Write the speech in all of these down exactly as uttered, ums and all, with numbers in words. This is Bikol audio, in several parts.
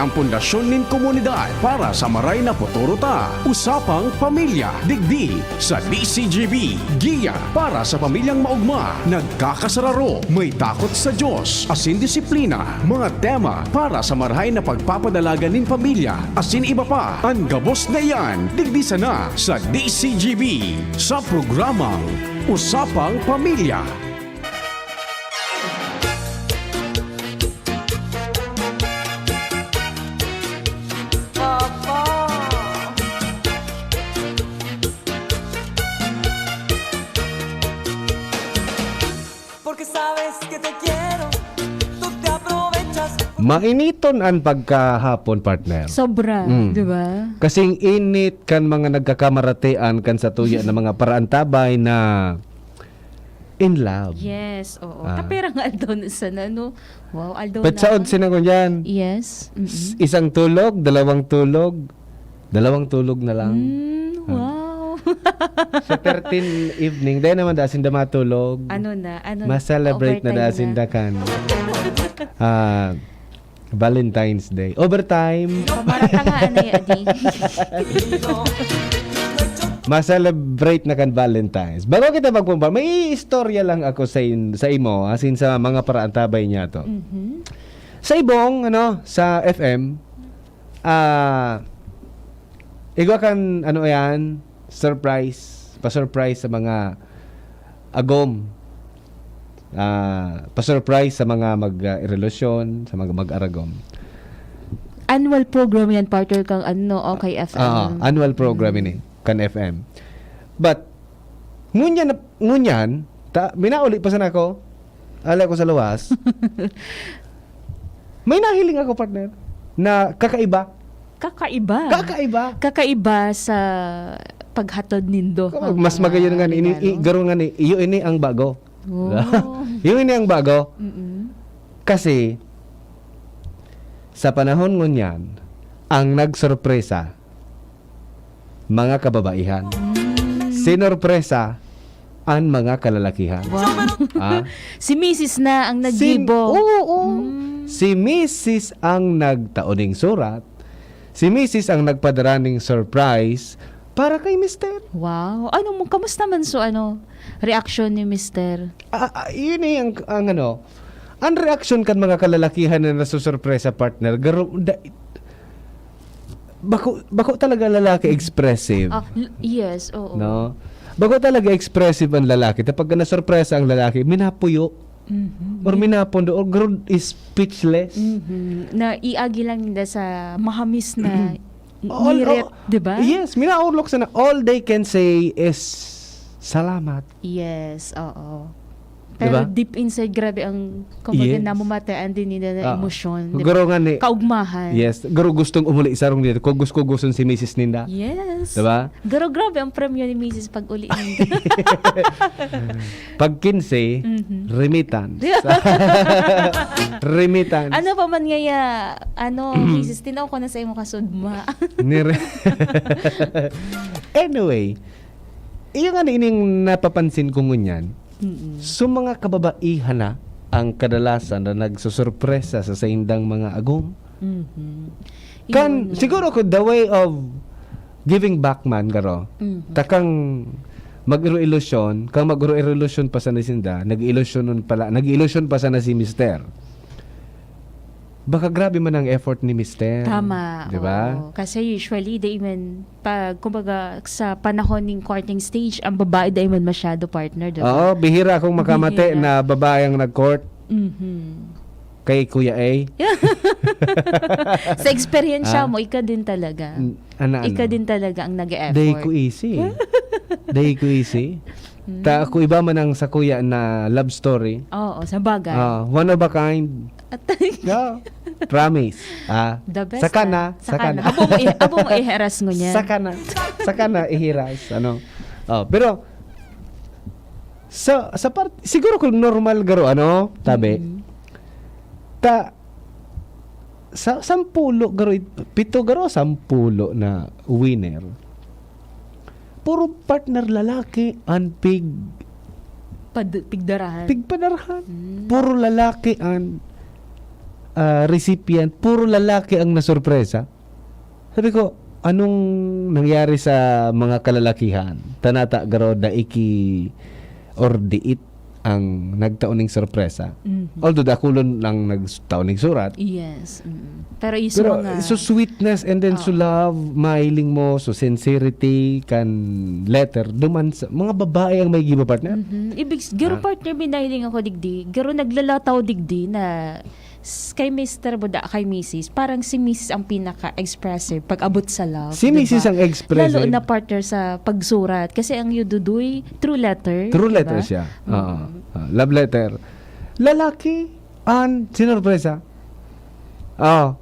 Ang pundasyon nin komunidad para sa maray na futuro ta. Usapang Pamilya, digdi sa D C G B. Giya para sa pamilyang maogma, nagkakasararo, may takot sa Diyos, asin disiplina. Mga tema para sa marahay na pagpapadalagan nin pamilya, asin iba pa. An gabos na iyan, digdi sana sa D C G B, sa programang Usapang Pamilya. Porque sabes que te quiero, tú te aprovechas. Mainiton an pagkahapon, partner. Sobra, Mm. di ba? Kasing init kan mga nagkakamaratean kan satuya na mga paraantabay na in love. Yes, oo. Ah. Kapera nga aldaw na sana, no? Wow, aldaw na. Petsa onse na ngunyan. Yes. Mm-mm. S-, isang tulog, dalawang tulog, dalawang tulog na lang. Mm, Ah. wow. Sa thirteen evening, dahil naman da sinda matulog. Ano na? Ano na? Ma-celebrate na da Overtime na. sinda kan. Ah, Valentine's Day. Overtime. Pamarata nga, ano, ya, di. Ma-celebrate na kan Valentine's. Bago kita magpumpa-, may istorya lang ako sa in-, sa imo, asin sa mga paraantabay niya to. Mhm. Sa ibong, ano, sa F M, ah, igwa kan, ano yan, surprise, pa-surprise sa mga agom. Ah, pa-surprise sa mga mag, ah, relasyon, sa mga mag-aragom. Annual program yan, partner, kang ano, O K F M. Ah, annual program Mm. ini, kan F M. But, ngunyan, ngunyan, ta, minauli pa sana ako, ala ko sa luwas. May nahiling ako, partner, na kakaiba. Kakaiba? Kakaiba. Kakaiba sa paghatod nindo Oh, ang mas mga magayon nga ni, ini, i-, regalo? garo nga ni, iyo ini ang bago. Oh. Iyo ini ang bago. Mm-mm. Kasi, sa panahon ngunyan, ang nagsorpresa, mga kababaihan. Mm. Sinorpresa an mga kalalakihan. Wow. Ah? Si misis na ang Sin-, naggibo. oo, oo. Mm. Si misis ang nagtao ning surat. Si misis ang nagpadara ning surprise para kay mister. Wow. Ano mo, kamusta man so, ano, reaksyon ni mister? Ah, ah, yun eh, ang, ang ano, ang reaksyon kan mga kalalakihan na nasusurpresa, partner, garo-, da-, bako, bako talaga lalaki expressive. Ah, l-, yes, oo. No? Bako talaga expressive ang lalaki. Kapag nasurpresa ang lalaki, minapuyo. Mhm. Or minapondo, or garo speechless. Mhm. Na iagi lang nila sa mahamis na All, ngirit, oh, di ba? Yes, minaorlok sana. All they can say is, "Salamat." Yes, oo. Pero Diba? deep inside, grabe ang, kumbaga, Yes. namamataan din nila na Ah. emosyon, di ba? Garo nga ni Kaugmahan. Yes, garo gustong umuli sa rong dito. Kugos-kugoson si misis ninda. Yes. Diba? Garo grabe ang premyo ni misis pag uli ninda. Pag kinse, Mhm. remittance. Remittance. Ano pa man ngaya, ano, misis, tinaw ko na sa imo kasugma. Nire- Anyway, iyo nga ni ining napapansin ko ngunyan, Mm-mm. so mga kababaihan na ang kadalasan na nagsusurpresa sa saindang mga agom. Mhm. Kan, Yun. siguro ko, the way of giving back man, garo. Mhm. Takang mag-ilusyon, kang mag-ilusyon pa sana sinda, nag-ilusyon pala, nag-ilusyon pa sana si mister. Baka grabe man ang effort ni mister. Tama, Di ba? oo. Kasi usually, di man, pag, kumbaga, sa panahon ng courting stage, ang babae di man masyado partner, di ba? Oo, bihira akong makamate Bihira. na babae ang nag-court Mhm. kay Kuya A. Sa eksperyensya Ah. mo, ika din talaga. N-, ana, Ika ano? din talaga ang nag-e-effort. Day ko easy. Day ko easy. Mm. Ta, kung iba man ang sa kuya na love story. Oo, sa bagay. Ah, one of a kind. At Yeah. Promise. Ah, The best saka na. na, Saka saka na. na. Abo mo i-, abo mo iheras ngunyan. Saka na. Saka na ihiras, ano. Oh, pero sa, sa part, siguro kung normal garo, ano, tabi, Mm. ta, sa, sampulo garo, pito garo, sampulo na winner. Puro partner lalaki an pig- Pad-, pigdarahan. pigpadarahan. Hmm. Puro lalaki an ah, recipient, puro lalaki ang nasurpresa. Sabi ko, "Anong nangyari sa mga kalalakihan? Tanata garo na iki or diit ang nagtao ning sorpresa." Mhm. Although dakulon ang nagtao ning surat. Yes. Mm. Pero yung sa Pero mga so sweetness and then so Oo. love, mahiling mo, so sincerity, kan letter, duman sa mga babae ang may giba, partner. Mhm. Ibig s-, garo Ah. partner, may nahiling ako digdi. Garo naglalataw digdi na s-, kay mister mo da, kay misis, parang si misis ang pinaka-expressive pag abot sa love, Si di misis ba? ang expressive. Lalo na partner sa pagsurat. Kasi ang yududuy, through letter, Through di letter ba? siya. Oo. Mm. Ah, love letter. Lalaki, an, sinorpresa. Oh.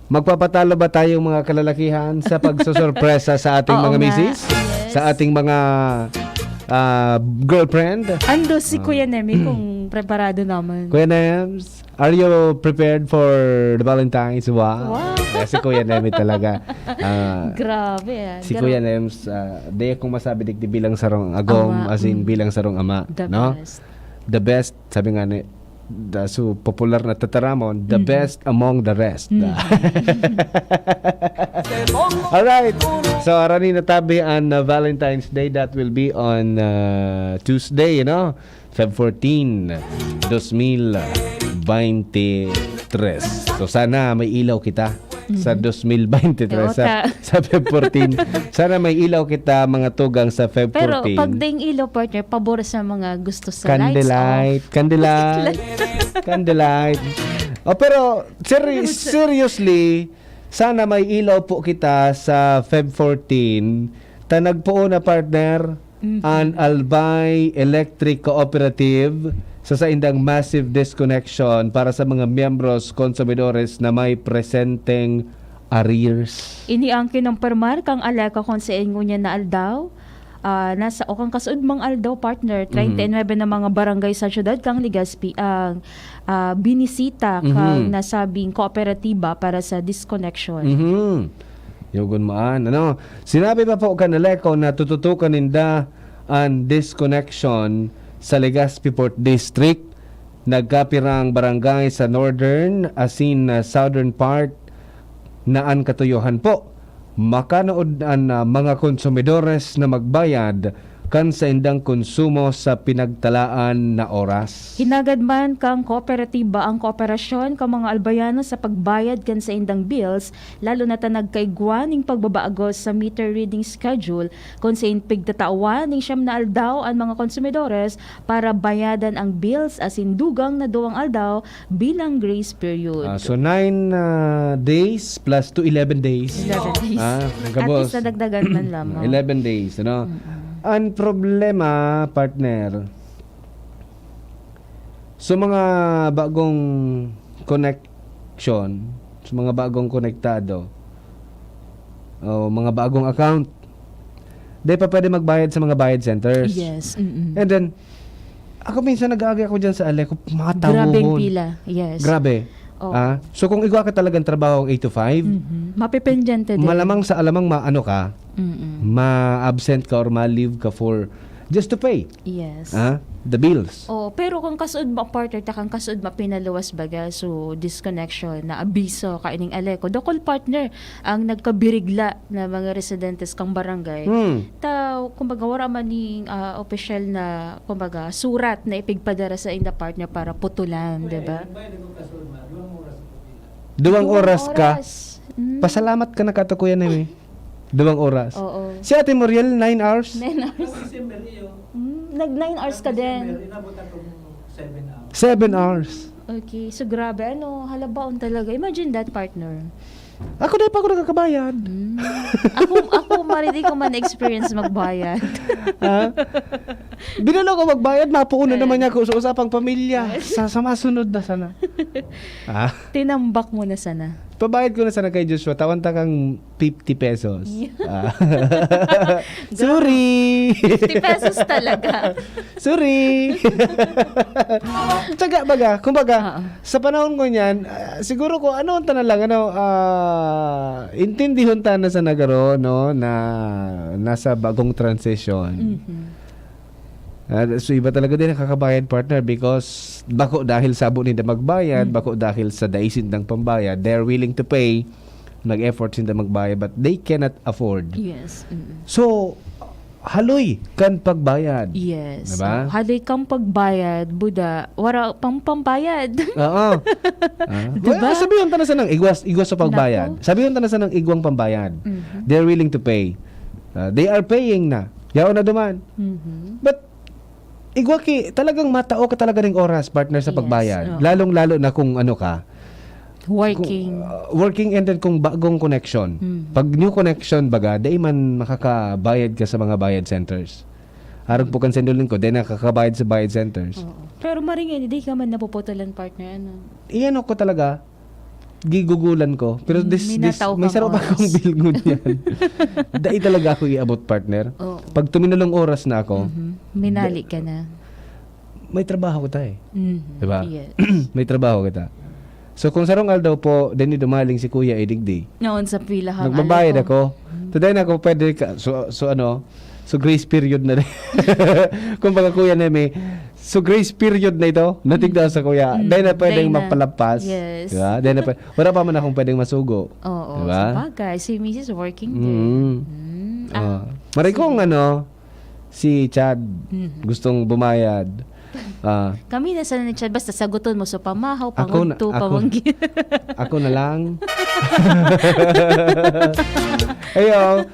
Magpapatalo ba tayong mga kalalakihan sa pagsusurpresa sa ating Oo mga nga. misis? Yes. Sa ating mga, ah, girlfriend? Ando si Ah. Kuya Nemi kung preparado naman. Kuya Nems, are you prepared for the Valentine's? Wow. Wow. Eh, si Kuya Nemi talaga. Ah, Grabe, ah. si Grabe. Kuya Nems, ah, di akong masabi digdi bilang sarong agom, Ama. as in, Mm. bilang sarong ama, The no? best. The best, sabi nga ni, da, so, popular na tataramon, the Mm. best among the rest. Mm. Alright. So, arani na tabi an, uh, Valentine's Day. That will be on, uh, Tuesday, you know? Feb fourteen, dos mil baynte tres. So, sana may ilaw kita sa Mhm. dos mil baynte tres, sa, Yota. sa Feb fourteen. Sana may ilaw kita, mga tugang, sa Feb Pero fourteen. pag ding ilaw, partner, pabor sa mga gusto sa lights Candlelight, off. candlelight, Light. candlelight. Oh, pero seri-, Ano sa seriously, sana may ilaw po kita sa Feb fourteen. Ta nagpoon na, partner, Mhm. an Albay Electric Cooperative sa saindang massive disconnection para sa mga miyembros, konsumidores na may presenteng arrears. Ini ang kinumpirmar kang Aleco kon sa ingon niya na aldaw. Ah, nasa, o kang kasuodmang aldaw, partner, Mhm. treinta y nuebe na mga barangay sa siyudad kang Legazpi ang, ah, binisita kang Mhm. nasabing kooperatiba para sa disconnection. Mhm. Yogon maan, ano? Sinabi pa po kan Aleco na tututukan ninda an disconnection sa Legazpi Port District. Nagkapirang barangay sa northern asin, ah, southern part na an katuyohan po, makanood an, ah, mga konsumidores na magbayad kan saindang konsumo sa pinagtalaan na oras. Hinagad man kang kooperatiba ang kooperasyon kan mga Albayano sa pagbayad kan saindang bills, lalo na ta nagkaigwa ning pagbabago sa meter reading schedule, kun sain pigtatawan ning siyam na aldaw an mga konsumidores para bayadan ang bills asin dugang na duwang aldaw bilang grace period. Ah, so, nine, ah, days plus two, eleven days. Eleven days. Ah, At gabos. least nadagdagan man lamang. Eleven days, ano? Mm-mm. Ang problema, partner, sa mga bagong connection, sa mga bagong konektado, o mga bagong account, di pa pwede magbayad sa mga bayad centers. Yes, mm-mm. And then, ako minsan nag-aagi ako dyan sa Aleco, mga Grabe yung tawon. pila, yes. Grabe. Oo. Ah, so kung igwa ka talagang trabaho eight to five, Mhm. Mapipendyente din. malamang sa alamang maano ka, Mm-mm. ma-absent ka or ma-leave ka for just to pay. Yes. Ah, the bills. Oh, pero kung kasuod mo, partner, ta kang kasuod mo, pinaluwas baga, so disconnection na abiso kaining Aleco. Dakul, partner, ang nagkabirigla na mga residentes kang barangay. Hmm. Ta, kumbaga, wala man ning, ah, opisyal na, kumbaga, surat na ipigpadara sa inda, partner, para putulan, di ba? Duwang Duwang oras ka. oras. Mm. Pasalamat ka na kato, Kuya Nemi. Duwang oras. Oo. Si Ate Muriel, nine hours? Nine hours. Mm, nag nine hours ka din. Seven hours. Okay. So, grabe, ano, halabaon talaga. Imagine that, partner. Ako, di pa ako nakakabayad. Mm. Ako, ako, Mari, di ko man experience magbayad. Ha? Binalo ko magbayad, mapuon na Ay. naman niya ako sa usapang pamilya. Ay. Sa, sa masunod na sana. Ah. Tinambak mo na sana. Pabayad ko na sana kay Joshua. Tawan ta kang fifty pesos. Yeah. Ah. Grabe. Sorry! Fifty pesos talaga. Sorry! Tsaga, baga, kumbaga, Oo. sa panahon ko niyan, ah, siguro ko, ano, ta na lang, ano, ah, intindihon ta na sa nagaro, no, na nasa bagong transition. Mhm. Ah, so iba talaga din nakakabayad, partner, because bako dahil sabo ninda magbayad, Mm. bako dahil sa dai sindang pambayad, they're willing to pay, nag-effort sinda magbayad, but they cannot afford. Yes. Mm. So, haloy kan pagbayad. Yes. Diba? Haloy kang pagbayad, buda, wara pang pambayad. Oo. Ah, Diba? Well, sabihin ta na sanang igwas, igwas sa pagbayad. Nako. Sabihin ta na sanang igwang pambayad. Mhm. They're willing to pay. Ah, they are paying na. Yaon na duman. Mhm. But, igwa ki, talagang matao ka talaga ng oras, partner, sa Yes, pagbayad. oo. Lalong-lalo na kung ano ka. Working. Kung, uh, working and then kung bagong connection. Mhm. Pag new connection, baga, dai man makakabayad ka sa mga bayad centers. Arog po kan sendulin ko, dai nakakabayad sa bayad centers. Oo. Pero maringin, hindi ka man napuputulan, partner. Ano? Iyan ako talaga, gigugulan ko. Pero Mm, this, this, minataw may kang sarap oras. akong bill ngunyan. Dai talaga ako iabot, partner. Oo. Pag tuminulong oras na ako, Mhm. Minali ka na. May trabaho kita eh. Mhm. Diba? Yes. May trabaho kita. So kung sarong aldaw po, deni dumaling si Kuya Idigdi. Noon sa pila kang Nagbabayad aldaw po. ako. So dahil ako pwede ka, so, so ano, so grace period na rin. Kung baga Kuya Nemi, so grace period na ito, natigda sa Kuya. Mm, Dahil na pwedeng dahil na. Mapalagpas. Yes. Diba? Dahil na pwede, wala pa man akong pwedeng masugo. Oo, Diba? sa bagay. Si Misis working din. Mm. Mm. Ah, Ah, maray kong ano, si Chad, Mhm. gustong bumayad. Ah, Kami na sana ni Chad, basta saguton mo, so pamahaw, Ako na- pangudto, ako- pamanggi. Ako na lang. Ayo.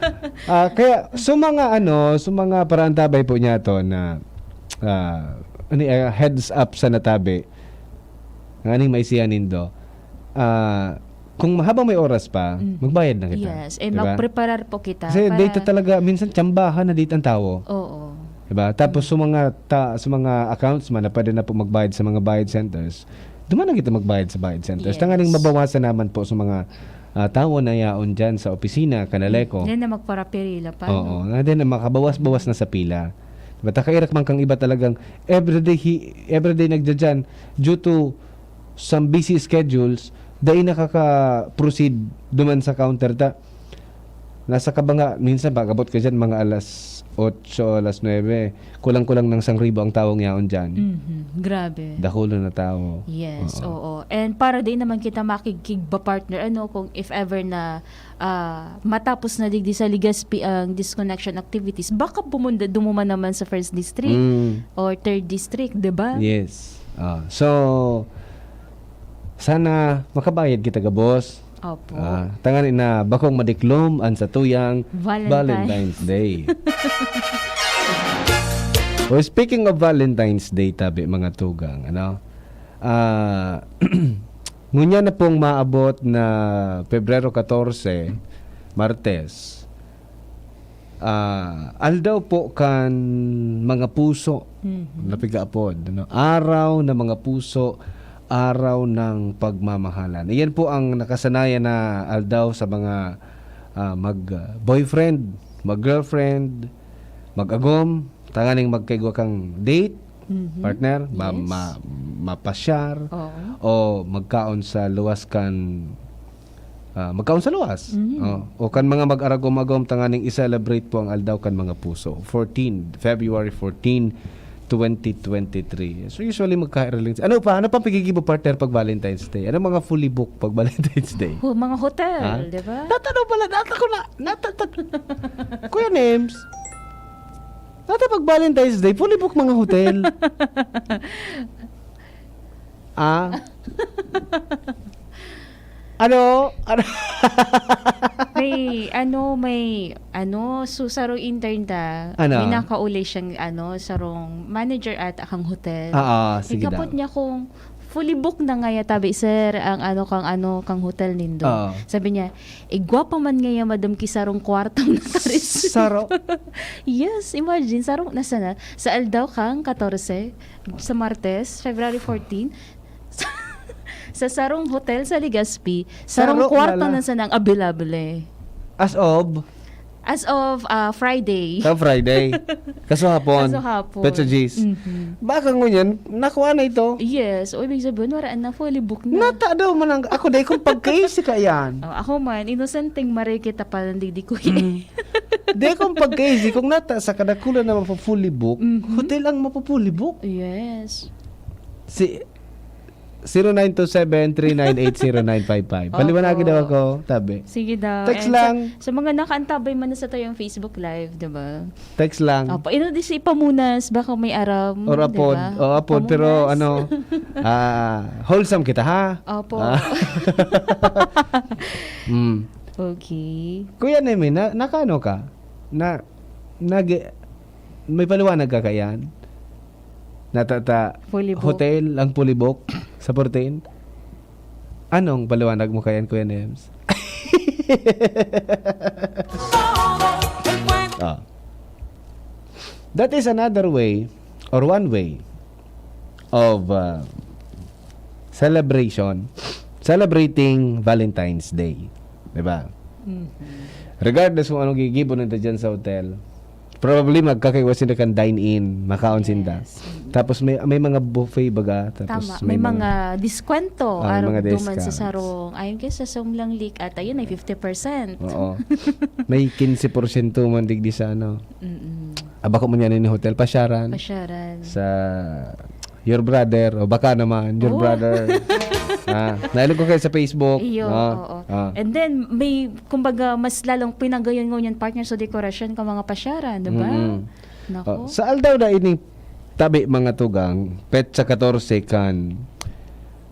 Ah, kaya sa mga ano, sa mga parantabay po niya to na ah, ano, eh, heads up sa natabi. Nganing maisihan nindo. Ah, kung habang may oras pa, Mm. magbayad na kita. Yes, eh, Diba? magpreparar po kita. Kasi para- dito talaga, minsan tsambahan na dito ang tao. Oo. Diba? Tapos sa mga ta- sa mga accounts man na pwede na po magbayad sa mga bayad centers, duman na kita magbayad sa bayad centers. Yes. Tanganing mabawasan naman po sa mga ah, tawo na yaon dyan sa opisina, kanaleko. Yan na magparapirila pa. Oo, No? na din na makabawas-bawas na sa pila. Diba? Takairak man kang iba talagang everyday, hi- everyday nagdadyan due to some busy schedules, dai nakaka-proceed duman sa counter ta. Nasa kabanga, minsan pag-abot ka dyan, mga alas otso, alas nuebe, kulang-kulang ng sangribo ang taong yaon dyan. Mhm. Grabe. Dakulo na tao. Yes, Oo. Oo. And para di naman kita makigkigba, partner, ano, kung if ever na ah, matapos na digdi sa Legazpi ang disconnection activities, baka pumunda, dumuman naman sa first district Mm. or third district, di ba? Yes. Ah, so, sana makabayad kita gabos. Opo. Ah, tangan na bakong madiklom ang satuyang Valentine. Valentine's Day. Well, speaking of Valentine's Day, tabi mga tugang, ano? Ah, ngunyan na pong maabot na Pebrero katorse, Martes, ah, aldaw po kan mga puso Mhm. na pigaapod, ano? Araw ng mga puso, araw ng pagmamahalan. Iyan po ang nakasanayan na aldaw sa mga ah, mag-boyfriend, mag-girlfriend, mag-agom, tanganing magkaigwa kang date, Mhm. partner, ma- Yes. ma- mapasyar, Oo. o magkaon sa luwas kan ah, magkaon sa luwas. Mhm. Oh, o kan mga mag-aragom-agom tanganing i-celebrate po ang aldaw kan mga puso. Fourteen, February fourteen, twenty twenty-three. So usually magkahiling. Ano pa? Ano pang pigigibo, partner, pag Valentine's Day? Ano mga fully booked pag Valentine's Day? Ho, mga hotel, Ha? di ba? Natanong pala, nata ko na, nata, ta- Kuya Nems, nata pag Valentine's Day, fully booked mga hotel. Ah? Ano? Ano? May, ano, may, ano, so sarong intern ta, Ano? May nakauli siyang, ano, sarong manager at akang hotel. Ah, ah, sige Ikapot daw. Niya kung fully booked na nga ya tabi, sir, ang ano kang ano kang hotel nindo. Oo. Sabi niya, "Igwa pa man nga ya, madam, ki sarong kwarto na karis." Saro. Yes, imagine, sarong nasa na, sa aldaw kang katorse, sa Martes, February fourteen, sa, sa sarong hotel sa Legazpi, sarong Saro kwarto pala. Na sanang available. As of? As of ah, Friday. Sa Friday. Kaso hapon. Kaso hapon. Petsa Gis. Mhm. Baka ngunyan, nakuha na ito. Yes, o ibig sabihin, wala na, fully booked na. Nata daw man ang, ako dahil kung pagkaisi ka yan. Oh, ako man, inosenteng mare kita pa, nandidi ko. Mm. Di akong pag-crazy kung nata sa kadakula na mapu-fully book, Mhm. hotel ang mapu-fully book. Yes. Si zero nine two seven three nine eight zero nine five five. Paliwanagi Opo. daw ako, tabi. Sige daw. Text And sa, lang. sa mga nakaantabay man na sa tayong Facebook Live, di ba? Text lang. Opo. Ino di si Pamunas, baka may aram, Or di apod. ba? O, apod, pero Pamunas. ano, ah, wholesome kita, ha? Opo. Ah. Mm. Okay. Kuya Nemi, na, nakaano ka? Na, nag-, may paliwanag ka kayan? Natata Fully booked. hotel ang fully booked sa fourteen? Anong paliwanag mo kayan, Kuya Nems? Ah. That is another way or one way of, uh, celebration, celebrating Valentine's Day. Di ba? Mhm. Regardless kung anong gigibo ninda dyan sa hotel, probably magkakaiwa sinda kan dine-in, makaon sinda. Yes. Mm. Tapos may, may mga buffet baga, tapos Tama. may May mga mga diskwento, ah, may arog mga duman sa discounts. sarong, ayon kay sa Sumlang Lake, at ayun ay fifty percent. Oo. May quince porsyento man digdi sa ano. Mm-mm. Ah, bako man yan yung hotel, pasyaran. Pasyaran. Sa your brother, o baka naman, your Oh. brother. Ah, nainog ko kayo sa Facebook. Iyo, Ah, oo. ah. And then, may, kumbaga, mas lalong pinagayon ngunyan, partner, sa dekorasyon kan mga pasyaran, di ba? Mm-mm. Nako. Oh, sa aldaw na ini, tabi mga tugang, petsa katorse kan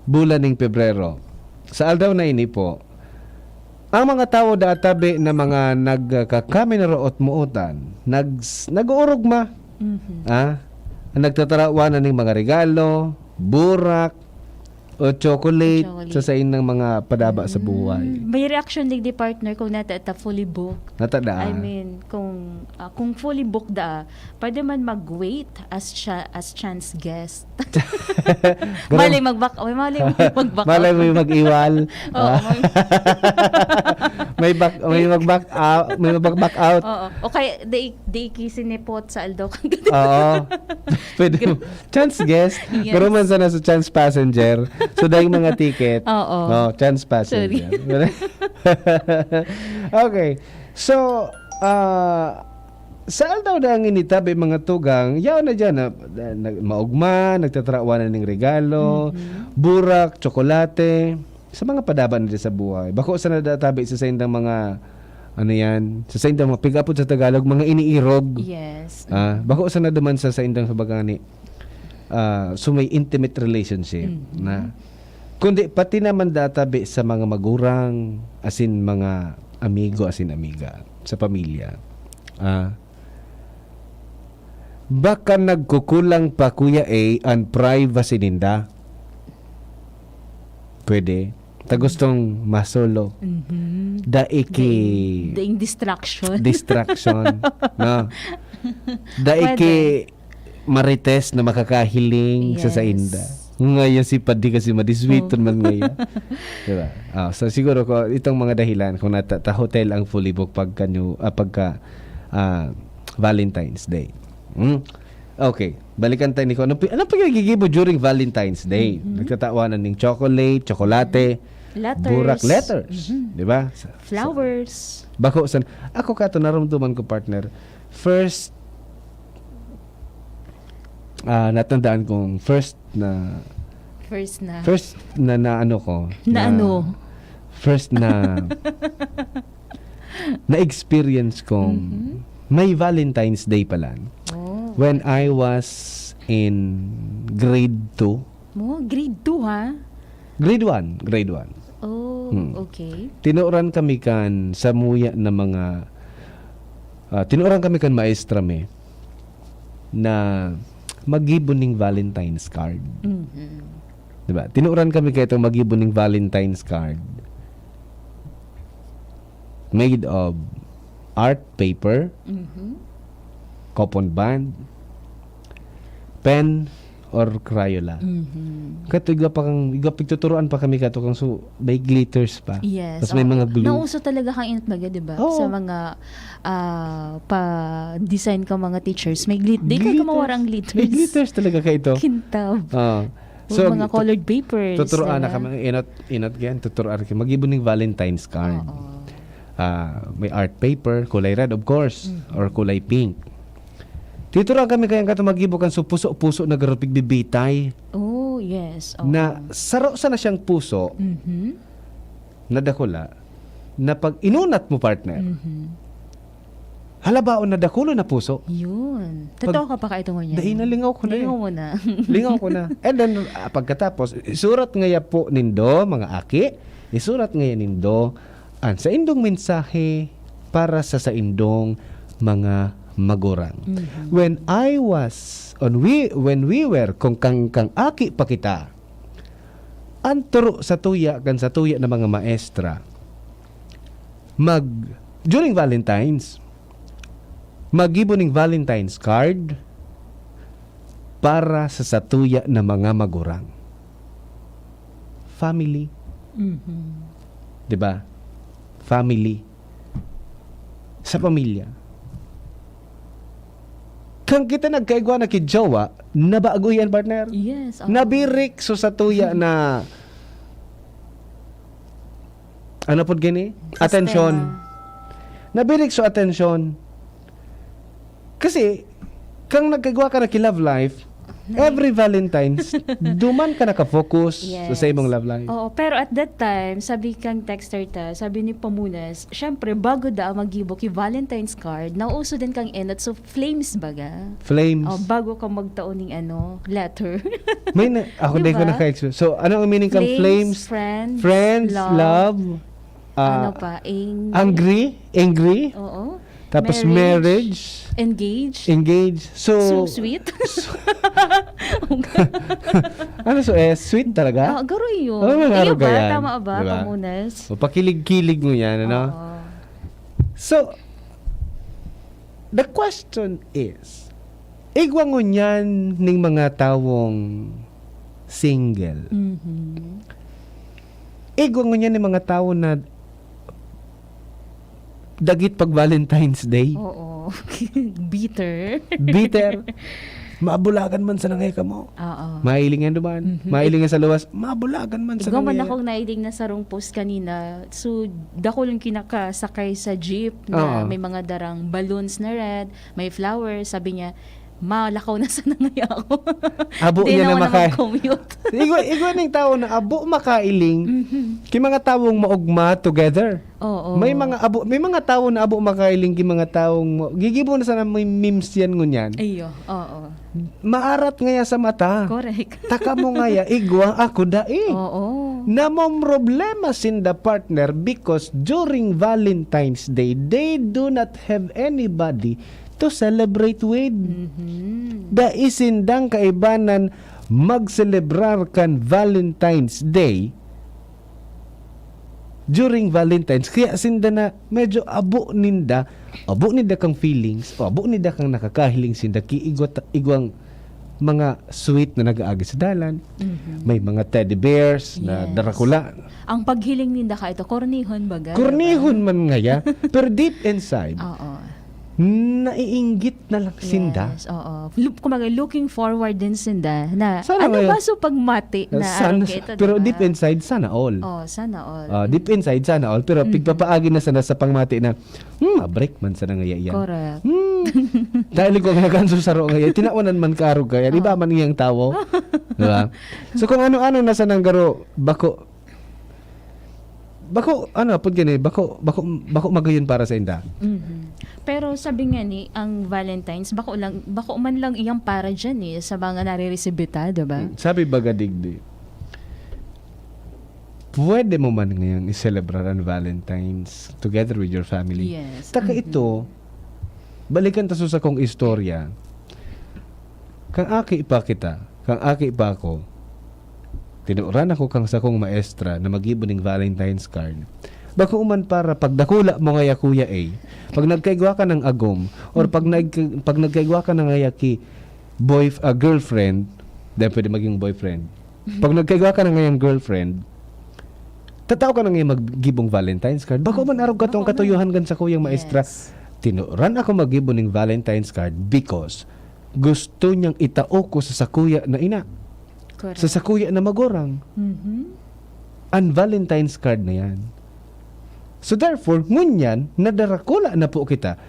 bulan ning Pebrero. Sa aldaw na ini po, ang mga tawo da tabi na mga nagkakaminuroot-mootan, nags-, nag-uurugma, Mhm. ah, nagtatarawanan ning mga regalo, burak, o chocolate Chocolate. sa saindang mga padaba sa buhay. Mm. May reaction digdi, partner, kung nata ta fully booked. Nata daa. I mean, kung, ah, kung fully booked daa, pwede man mag-wait as cha-, as chance guest. Ganun. Malay mag-back, may malay mo mag-back Malay out. mo yung mag-iwal. Oo, Ah. may May back, may mag-back out, may mag-back out. Oo. O kaya, di, di kisinipot sa aldaw kang Oo. Pwede mo. Chance guest. Yes. Pero man sana sa chance passenger. So, dahil mga ticket. Oo. Oh, chance passenger. Sorry. Okay. So, ah, sa aldaw na ang initabi, mga tugang, yaon na dyan, na, na, na, maugma, nagtatarawanan ng regalo, Mhm. burak, tsokolate, sa mga padaba na sa buhay. Bako sana da tabi sa saindang mga, ano yan, sa saindang mga pig-apod sa Tagalog, mga iniirog. Yes. Ah, bako sana duman sa saindang sa bagani, ah, so may intimate relationship Mhm. na. Kundi pati naman da tabi sa mga magurang, asin mga amigo, asin amiga, sa pamilya. Ah, baka nagkukulang pa, Kuya A, ang privacy ninda. Pwede. Ta gustong masolo. Mhm. Daiki Daing, daing distraction. distraction, no? Daiki Pwede. marites na makakahiling sa Yes. sainda. Ngayon si Padi kasi madiswiton Oh. man ngayon. Diba? Ah, so siguro ko itong mga dahilan kung nata-, ta hotel ang fully booked pagka new, ah, pagka, ah, Valentine's Day. Hmm? Okay, balikan tayo ni ko. Anong pi-, anong pagkagigibo during Valentine's Day? Mhm. Nagtatawanan ng chocolate, tsokolate, Letters. burak, letters. Mhm. Di ba? Sa, sa Flowers. bako san, ako kato, narumduman ko, partner. First, ah, natandaan kong first na, First na. first na, na ano ko, Na na ano? first na na-experience kong Mhm. may Valentine's Day pala. Oh. When I was in grade two. Oh, grade two, ha? Grade one, grade one. Oh, Hmm. okay. Tinuran kami kan samuya na mga, ah, tinuran kami kan maestra mi na maggibo ning Valentine's card. Mhm. Diba? Tinuran kami kaito maggibo ning Valentine's card made of art paper, Mhm. coupon band, pen, or Crayola. Mhm. Kato, igwa pa kang, igwa pigtuturoan pa kami kato kang su-, may glitters pa. Yes, Tas may oo. mga glue. Nauso talaga kang inot baga, di ba? Oo. Sa mga, ah, pa-design ka mga teachers, may glit-, di ka Glitters. mawara ang glitters. May glitters talaga kaito. Kintab. Oo. Yung So, mga tu-, colored papers, tuturoan na diba? kami, inot, inot, ganyan, tuturoan kami. Mag-ibo ning Valentine's card. Oo. ah, may art paper, kulay red, of course, Mhm. or kulay pink. Titurang kami kaya kato magibo kan so puso-puso na garo pigbibitay. Oh, yes. Oo. Na saro sana siyang puso Mhm. na dakula, na pag inunat mo, partner, Mhm. halabaon na dakula na puso. Yun. Pag Totoo ka pa kaito ngunyan? Dai na, lingaw ko na eh. Lingaw mo na. Lingaw ko na. And then, ah, pagkatapos, isurat ngaya po nindo, mga aki, isurat ngaya nindo, ang saindong mensahe para sa saindong mga magurang. Mhm. When I was, on we, when we were, kung kang, kang aki pa kita, ang turo sa tuya, kan sa tuya na mga maestra, mag, during Valentine's, magibo ning Valentine's card para sa satuya na mga magurang. Family. Mhm. Di ba? Family. Sa pamilya. Kang kita nagkaigwa na ki jowa, nabago yan, partner. Yes, oo. Nabirik so satuya na, ano pod gini? Sistema. Atensyon. Nabirik so atensyon. Kasi, kang nagkaigwa ka na ki love life, Na- every Valentine's, duman ka naka-focus sa, Yes. sa imong love life. Oo, pero at that time, sabi kang texter ta, sabi ni Pamunas, syempre, bago da ang magibo ki Valentine's card, nauso din kang enot, so flames baga. Flames. Oh, bago ka magtao ning ano, letter. May na, ako Di din ko ba? naka-experience. So, ano ang meaning kang Flames, flames? Friends, Friends, love. love, ah, Ano pa? Ang- angry, angry. Oo. Tapos Marriage. marriage. Engage. Engage. So, So sweet. Ano so, eh, sweet talaga? Ah, garo yun. Oh, may Iyo araw ba? yan. Tama ba, Di ba? Pamunas? O, pakilig-kilig mo yan, ano? Oo. So, the question is, igwa ngunyan ning mga tawong single. Mhm. Igwa ngunyan ning mga tawo na dagit pag Valentine's Day. Oo. Bitter. Bitter. Mabulagan man sana ngaya kamo. Oo. Mahiling yan duman. Mhm. Mahiling yan sa luwas. Mabulagan man sana Igwa man ngaya. akong nailing na sarong post kanina. So, dakul ang kinakasakay sa jeep na Oo. may mga darang balloons na red, may flowers. Sabi niya, "Malakaw na sana ngaya ako." Abo Di niya na na ako maka- nag-commute. Igwa, igwa ning tawo na abo makailing, Mhm. ki mga tawong maugma together. Oo. May mga abo, may mga tawo na abo makailing ki mga tawong mo-, gigibo na sana may memes yan ngunyan. Iyo, oo. Maarat ngaya sa mata. Correct. Taka mo ngaya, igwa, ako dai. Oo. Namomroblema sinda, partner, because during Valentine's Day, they do not have anybody to celebrate with. Mhm. Dai sindang kaibanan magselebrar kan Valentine's Day during Valentine's. Kaya sinda na medyo abo ninda, abo ninda kang feelings, o abo ninda kang nakakahiling sinda ki igwa ta-, igwang mga sweet na nag-aagi sa dalan. Mhm. May mga teddy bears na Yes. darakula. Ang paghiling ninda ka ito, kornihon baga, Kornihon diba? man ngaya, pero deep inside, Oo. naiinggit na lang sinda. Yes, oo. Look, kumbaga, looking forward din sinda na, Sana ano ngaya- ba so pagmati na Sana, araw kaito, pero diba? deep inside, sana all. Oh, sana all. Ah, deep inside, sana all. Pero Mhm. pigpapaagi na sana sa pangmati na, "Hmm, ma-break man sana ngaya iyan." Correct. Hmm. Dahil ko kaya kanso saro ngaya, tinawanan man ka arog kaya, iba Oo. man iyang tawo. Diba? So, kung ano-ano na sanang garo, bako, bako, ano, pud gani, bako, bako, bako magayon para sa inda. Mhm. Pero sabi nga ni, ang Valentine's, bako lang, bako man lang iyang para dyan eh, sa mga nare-resibe ta, diba? Mm. Sabi baga digdi, pwede mo man ngayang i-celebrar ang Valentine's together with your family. Yes. Taka Mhm. ito, balikan ta sa sakong istorya. Kang aki pa kita, kang aki pa ako, tinuran ako kang sakong maestra na maggibo ning Valentine's card. Bako man para pagdakula mo ngaya, Kuya A, pag nagkaigwa ka ng agom, or pag Mhm. nag-, pag nagkaigwa ka na ngaya ki boyf-, ah, girlfriend, dahil pwede maging boyfriend. Pag nagkaigwa ka na ngayang girlfriend, tatao ka na ngayon maggibong Valentine's card. Bako man arog katong Bako man. katuyuhan kan sakuyang maestra. Yes. Tinuran ako maggibo ning Valentine's card because gusto niyang itao ko sa sakuya na ina. Correct. Sa sakuya na magurang. Mhm. Ang Valentine's card na yan. So therefore, ngunyan, nadarakula na po kita.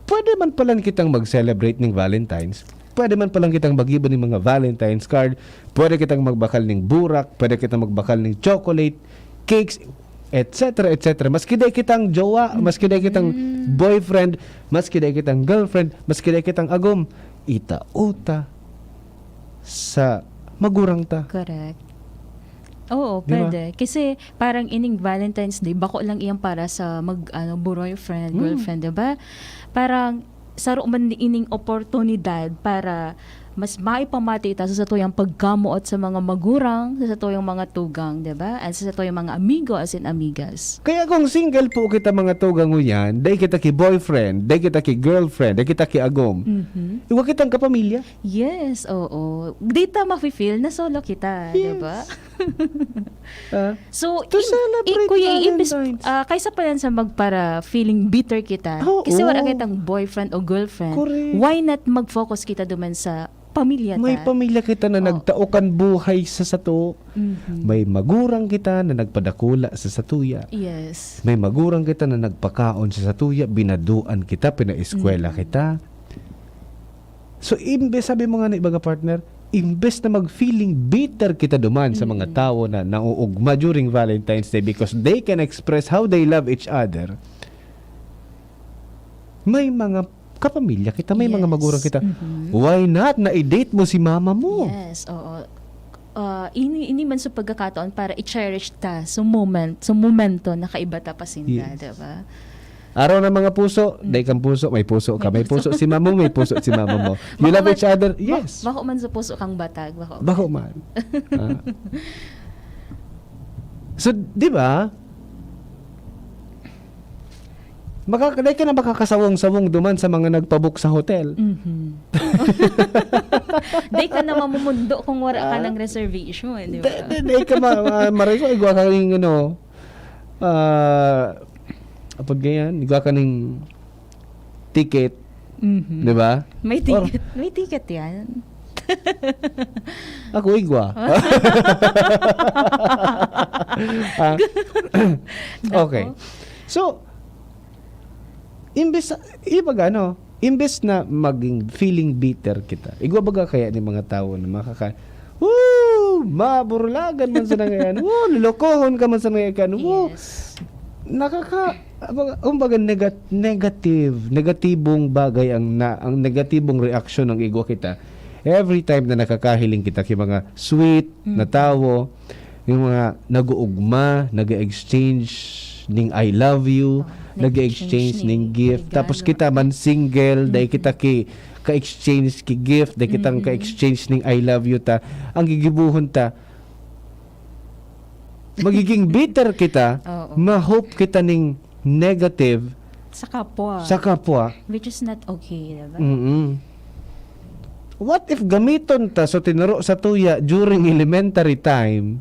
Pwede man palan kitang mag-celebrate ning Valentine's. Pwede man palan kitang mag-iba ning mga Valentine's card. Pwede kitang magbakal ning burak. Pwede kitang magbakal ning chocolate, cakes, et cetera, et cetera. Maski dai kitang jowa, maski dai kitang boyfriend, maski dai kitang girlfriend, maski dai kitang agom, itao ta sa magurang ta. Correct. Oo, Di ba? pwede. Kasi parang ining Valentine's Day, bako lang iyan para sa mag, ano, boyfriend, Hmm. girlfriend, di ba? Parang saro man ining oportunidad para mas maipamati ta sa satuyang pagkamoot sa mga magurang, sa satuyang mga tugang, di ba? And sa satuyang mga amigo as in amigas. Kaya kung single po kita, mga tugang, ngunyan, dai kita ki boyfriend, dai kita ki girlfriend, dai kita ki agom, Mhm. iwa kitang kapamilya. Yes, oo. Di ta mafe-feel na solo kita, Yes. di ba? Ah, So, To celebrate Kuya, imbis, Valentine's. ah, kaysa pa yan sa magpara feeling bitter kita, Oo. kasi wala kitang boyfriend o girlfriend, Correct. Why not mag-focus kita duman sa pamilya May ta? Pamilya kita na Oh. nagtaokan buhay sa sato. Mhm. May magurang kita na nagpadakula sa satuya. Yes. May magurang kita na nagpakaon sa satuya, binaduan kita, pinaeskwela Mm. kita. So, imbes, sabi mo nga na iba nga partner, imbes na mag-feeling bitter kita duman sa mga Mm. tawo na nauugma during Valentine's Day because they can express how they love each other, may mga kapamilya kita, may mga Yes. magurang kita. Mhm. Why not na i-date mo si mama mo? Yes, oo. Ah, ini, ini man sa pagkakataon para i-cherish ta sa moment, sa momento na kaiba ta pa sinda, Yes. di ba? Araw ng mga puso, Mm. dai kang puso, may puso ka. May May puso si mama mo, may puso si mama mo. You Bako love man- each other? Bak- Yes. Bako man sa puso kang batag, bako. Bako man. Ah. So, di ba? Makaka-, dai ka na makakasawong-sawong duman sa mga nagpabook sa hotel. Mhm. Di ka na mamumundo kung wala ka Ah. ng reservation, di Di, ba? di, di ka ma-, ma-, maray ko, igwa ka ning, ano, ah, apod ganyan, igwa ka ning ticket, Mhm. di ba? May Or- ticket, may ticket yan. Ako, igwa. Ah, okay. Nako. So, imbes, ibaga, ano, imbes na maging feeling bitter kita, igwa baga kaya ni mga tawo na makaka-, Woo! Maburulagan man sa nangayan. Woo! Lolokohon ka man sa nangayan. Woo! Yes. Nakaka-, kumbaga, negat-, negative, negatibong bagay ang na, ang negatibong reaksyon ng igwa kita. Every time na nakakahiling kita ki mga sweet na Mm. tawo, yung mga nag-uugma, nag-exchange ning "I love you", Oh, nag-exchange nag-exchange ning ning gift. Tapos regalo. Kita man single, dai Mm. kita ki ka-exchange ki gift, dai kitang Mm. ka-exchange ning "I love you" ta. Ang gigibuhon ta, magiging bitter kita, Oo. ma-hope kita ning negative Sa kapwa. sa kapwa. Which is not okay, diba? Mm-mm. What if gamiton ta so tinuro sa tuya during elementary time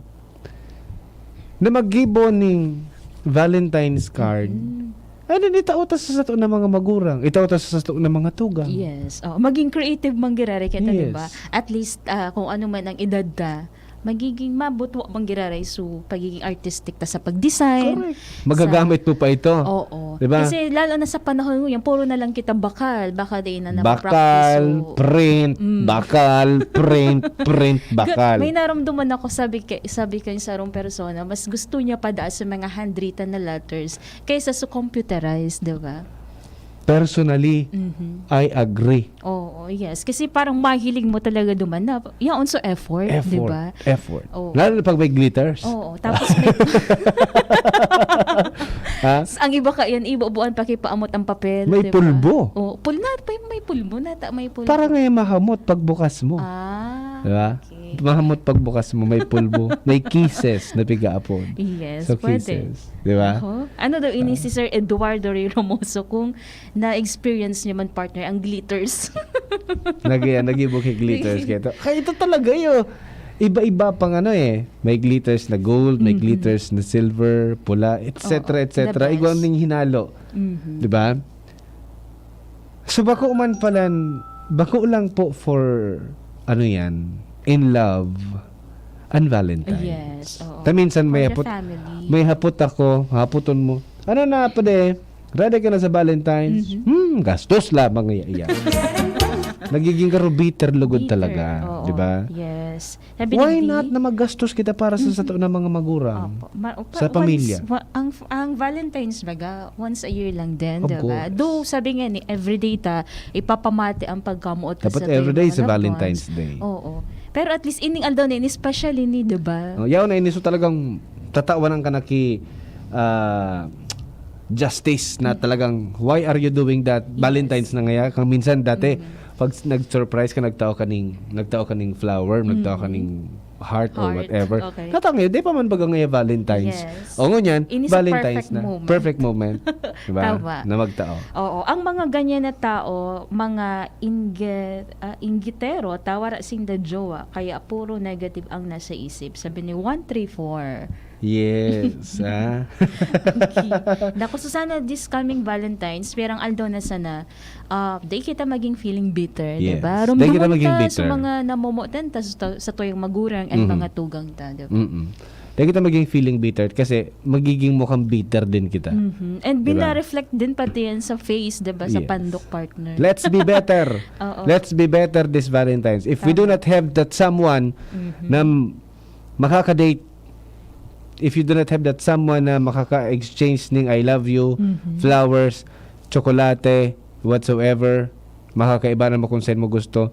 na maggibo ning Valentine's card? Mm. Ano, itao ta sa sato na mga magurang, itao ta sa sato na mga tugang. Yes. Oh, maging creative man giraray kita, Yes. di ba? At least, ah, kung ano man ang edad ta, magiging mabutwa man giraray. So, pagiging artistic ta sa pag-design. Correct. Magagamit mo pa ito. Oo. Di ba? Kasi lalo na sa panahon ngayon, puro na lang kita bakal. Baka di na Bakal, napapractice. So, print, Mm. bakal, print, print, bakal. May naramdaman ako, sabi kay, sabi kay sarong persona, mas gusto niya pa daa sa mga handwritten na letters kaysa sa computerized, di ba? Personally, Mhm. I agree. Oo, yes. Kasi parang mahiling mo talaga duman na, yaon so effort, di Effort. ba? Effort. Oo. Lalo na pag may glitters. Oo, tapos may, Ha? ang iba ka yan, ibubuan pa kipaamot ang papel, May di ba? pulbo. Oo, pul-, na, may, may pulbo, nata, may pulbo. Para nga yung mahamot pagbukas mo. Ah, Di ba? Okay. Mahamot pagbukas mo, may pulbo. May kisses na pigaapon. Yes, So, pwede. Kisses. Di ba? Ako? Ano daw ini Ah. si Sir Eduardo Ray Ramoso kung na-experience niya man, partner, ang glitters? Nag-, nag-ibo ki glitters kaya ito. Kaya ito talaga yun. Iba-iba pang ano eh. May glitters na gold, may Mhm. glitters na silver, pula, et cetera, Oo, et cetera. the best. Igwa ning hinalo. Mhm. Di ba? So, bako man palan, bako lang po for, ano yan, in love. ang Valentine's. Yes, oo. Ta minsan may For the hapot, family. may hapot ako, hapoton mo. Ano na pa de? Ready ka na sa Valentine's? Mhm. Hmm, gastos lamang iya. Nagiging karo bitter lugod Bitter, talaga, oo. di ba? Yes. Why not na maggastos kita para sa sato na mga magurang? Opo. Ma- pa- Sa pamilya? Once, wa- ang, ang Valentine's baga, once a year lang din, Of di ba? Course. Though, sabi nga ni, everyday ta, ipapamati ang pagkamuot ta Dapat sa tuyang everyday mga sa loved Valentine's ones. Day. Oo. Pero at least, ining aldaw na ini, special ini, di ba? Oh, yaon na ini, so talagang tatawan ang kanaki ah, justice na talagang, "Why are you doing that? Valentine's na ngaya." Kang minsan dati, pag s- nag-surprise ka, nagtao ka ning, nagtao ka ning flower, nagtao ka ning heart or Heart, whatever. Okay. Kata ngayon, di pa man baga ngaya Valentine's. Yes. O ngunyan, Ini sa Valentine's perfect na. Moment. Perfect moment. Diba? Tama. Na magtao. Oo, ang mga ganyan na tao, mga ingge, ah, inggitero, tawara sinda jowa, kaya puro negative ang nasa isip. Sabi ni one three four. Yes. ah. Okay. Naku, so sana this coming Valentine's, pirang aldaw na sana, ah, di kita maging feeling bitter, Yes. diba? Di kita Rumduman maging ta bitter. sa mga namomotan ta sa, sa tuyang magurang and Mhm. mga tugang ta, diba? Mm-mm. Di kita maging feeling bitter kasi magiging mukhang bitter din kita. Mhm. And Diba? bina-reflect din pati yan sa face, diba? Sa Yes. pandok partner. Let's be better. Oo. Let's be better this Valentine's. If we do Tama. not have that someone Mhm. na m- makaka-date, if you do not have that someone na makaka-exchange ning "I love you", Mhm. flowers, tsokolate, whatsoever, makakaiba na mo kung saan mo gusto,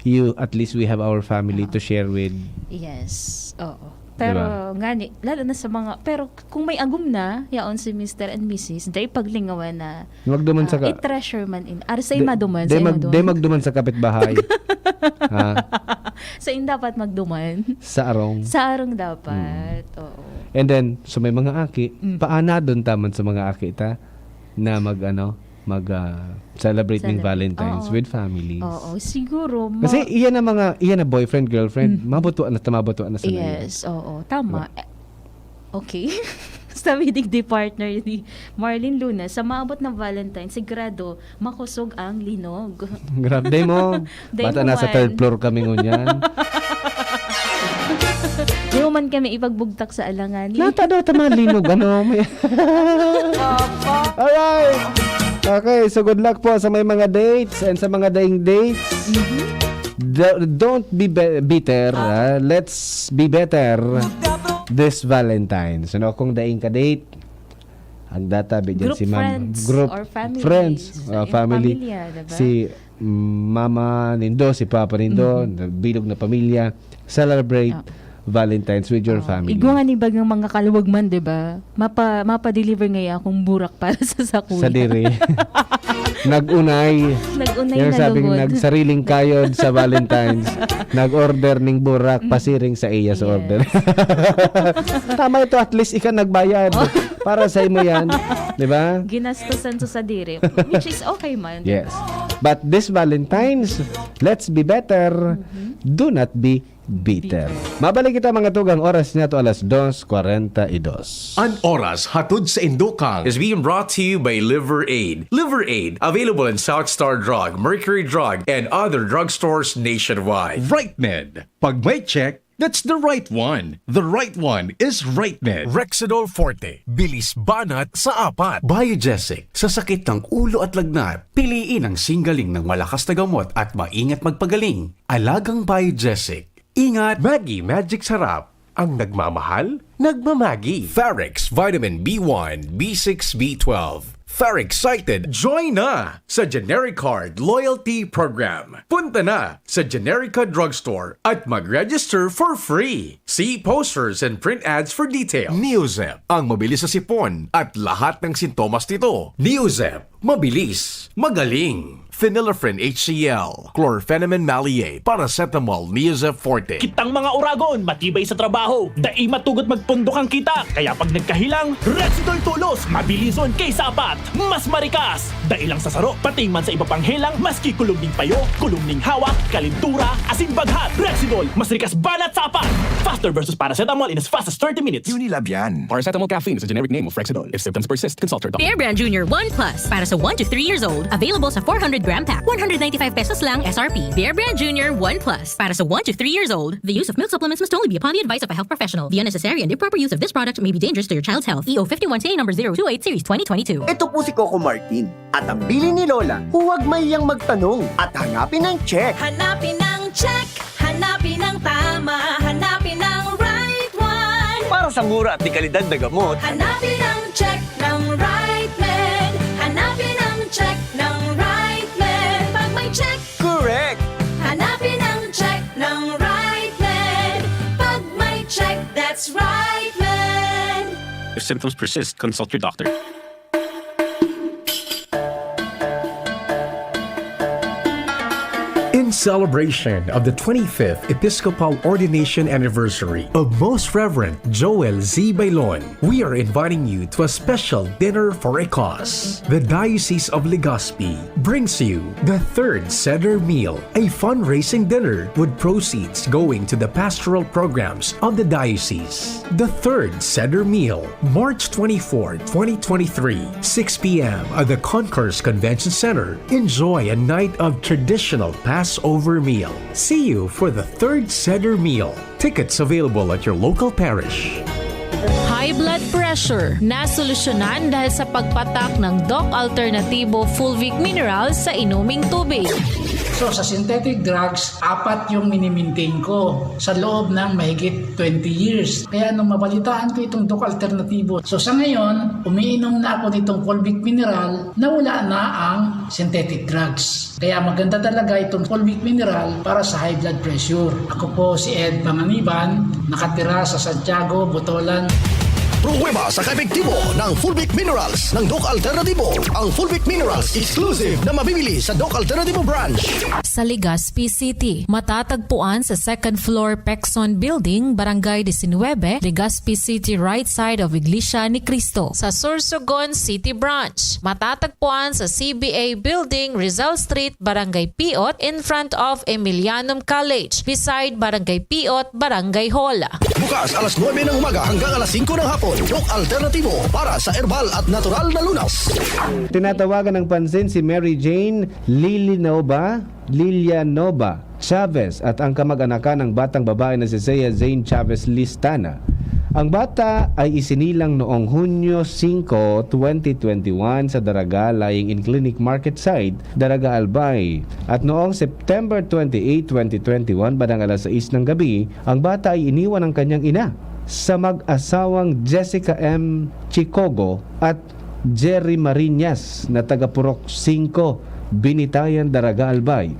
you, at least we have our family Oo. to share with. Yes. Oo. Pero Diba? nga ni, lalo na sa mga, pero kung may agom na, yaon si Mister and Missus, dai paglingawan na Magduman sa ah, ka- i-treasure man in. Ar sa Di- maduman, di sa mag- maduman. di magduman sa kapitbahay. ha? Sa in dapat magduman. Sa arong. Sa arong dapat. Oo. And then, so may mga aki, Mm. paanadon taman sa mga aki ta na mag, ano, mag ah, celebrate ning Celebrate. Valentine's Oo. with families. Oo, siguro. ma- Kasi iyan na mga, iyan na boyfriend, girlfriend, Mm. mabutwa na, mabutwa na sa mga Yes, oo. Tama. Eh, okay. Sabi digdi partner ni Marlene Luna, sa maabot na Valentine, sigurado, makosog ang linog. Grabe mo. Day Bata nasa one. Third floor kami ngunyan. Di mo man kami ipagbugtak sa alanganin. Nata daw tama linog, ano? May... Alright. Okay, so good luck po sa may mga dates and sa mga daing dates. Mhm. Do- don't be, be- bitter. ah. Let's be better this Valentine's. Ano, kung daing ka date, ang data, bigyan Group si ma'am. friends Group or families. friends, So, ah, yung family. Pamilya, diba? Si mm, mama nindo, si papa nindo, Mhm. na bilog na pamilya, celebrate Ah. Valentine's with your Oh, family. Igwa nga ni bagang mga kaluwag man, di ba? Mapa, mapa-deliver nga akong burak para sa sakuyang. Sa diri. Nag-unay. Nag-unay Yung na sabing lugod. Nagsariling kayod sa Valentine's. Nag-order ning burak, pasiring sa iya sa Yes. order. Tama ito, at least ika nagbayad. Para sa imo yan. Di ba? Ginastosan sa sadiri. Which is okay man. Di Yes. ba? But this Valentine's, let's be better. Do not be bitter. Mabalik kita, mga tugang, oras niya to alas dos kwarenta y dos. An oras hatod sa Indokang is being brought to you by Liver Aid. Liver Aid, available in South Star Drug, Mercury Drug, and other drugstores nationwide. Right Med. Pag may check, that's the right one. The right one is Right Med. Rexidol Forte. Bilis banat sa apat. Biogesic. Sa sakit ng ulo at lagnat, piliin ang singgaling ng malakas na gamot at maingat magpagaling. Alagang Biogesic. Ingat, Maggi Magic Sarap. Ang nagmamahal, nagmamagi. Farex Vitamin B one, B six, B twelve. Farex Excited, join na sa Generic Card Loyalty Program. Punta na sa Generica Drugstore at mag-register for free. See posters and print ads for details. Neozep, ang mabilis sa sipon at lahat ng sintomas nito. Neozep, mabilis, magaling. Phenylephrine H C L, chlorphenamine maleate, paracetamol, Neozep Forte. Kitang mga Oragon, matibay sa trabaho, dai matugot magpundok ang kita. Kaya pag nagkahilang, Rexidol Tulos, mabilison kaysa apat. Mas marikas! Dai lang sa saro, pati man sa iba pang helang, maski kulog ning payo, kulog ning hawak, kalintura, asin baghat. Rexidol, mas rikas banat sa apat! Faster versus paracetamol in as fast as thirty minutes. Unilab yan. Paracetamol caffeine is a generic name of Rexidol. If symptoms persist, consult your doctor. Bear Brand Junior one plus para sa one to three years old. Available sa four hundred gram pack. One hundred ninety-five pesos lang S R P. Bear Brand Junior one plus para sa one to three years old. The use of milk supplements must only be upon the advice of a health professional. The unnecessary and improper use of this product may be dangerous to your child's health. E O fifty-one C A number zero two eight series twenty twenty-two. Ito po si Coco Martin. At ang bilin ni Lola, huwag mahiyang magtanong at hanapin ang check. Hanapin ang check, hanapin ang tama, hanapin ang right one. Para sa mura at dekalidad na gamot. Hanapin ang check ng right med. Hanapin ang check ng right med. Pag may check, correct. Hanapin ang check ng right med. Pag may check, that's right med. If symptoms persist, consult your doctor. In celebration of the twenty-fifth Episcopal Ordination Anniversary of Most Reverend Joel Z. Bailon, we are inviting you to a special dinner for a cause. The Diocese of Legazpi brings you the third Seder meal, a fundraising dinner with proceeds going to the pastoral programs of the diocese. The third Seder meal, March twenty-fourth, twenty twenty-three, six p m at the Concourse Convention Center. Enjoy a night of traditional Passover meal. See you for the third Seder meal. Tickets available at your local parish. High blood pressure, nasolusyonan dahil sa pagpatak ng Doc Alternativo Fulvic Minerals sa inuming tubig. So, sa synthetic drugs, apat yung minimintain ko sa loob ng mahigit twenty years. Kaya nung mabalitaan ko itong Doc Alternativo, so sa ngayon, umiinom na ako nitong Fulvic Mineral na wala na ang synthetic drugs. Kaya maganda talaga itong Fulvic Mineral para sa high blood pressure. Ako po si Ed Panganiban, nakatira sa Santiago, Botolan. Pruweba sa kaepektibo ng Fulvic Minerals ng Doc Alternativo. Ang Fulvic Minerals exclusive na mabibili sa Doc Alternativo Branch. Sa Legazpi City, matatagpuan sa second floor Pexon Building, Barangay diecinuebe, Legazpi City, right side of Iglesia ni Cristo. Sa Sorsogon City Branch, matatagpuan sa C B A Building, Rizal Street, Barangay Piot, in front of Emilianum College, beside Barangay Piot, Barangay Hall. Bukas alas nuebe ng umaga hanggang alas singko ng hapon. Doc Alternativo para sa herbal at natural na lunas. Tinatawagan ng pansin si Mary Jane Lilinova, Lilianova Chavez at ang kamag-anakan ng batang babae na si Zia Zane Chavez Listana. Ang bata ay isinilang noong Hunyo singko, twenty twenty-one sa Daraga, lying in Clinic Market Side, Daraga, Albay. At noong September twenty-eight, twenty twenty-one, bandang alas sais ng gabi, ang bata ay iniwan ng kanyang ina sa mag-asawang Jessica M. Chicogo at Jerry Mariñas na taga Purok singko, Binitayan, Daraga, Albay.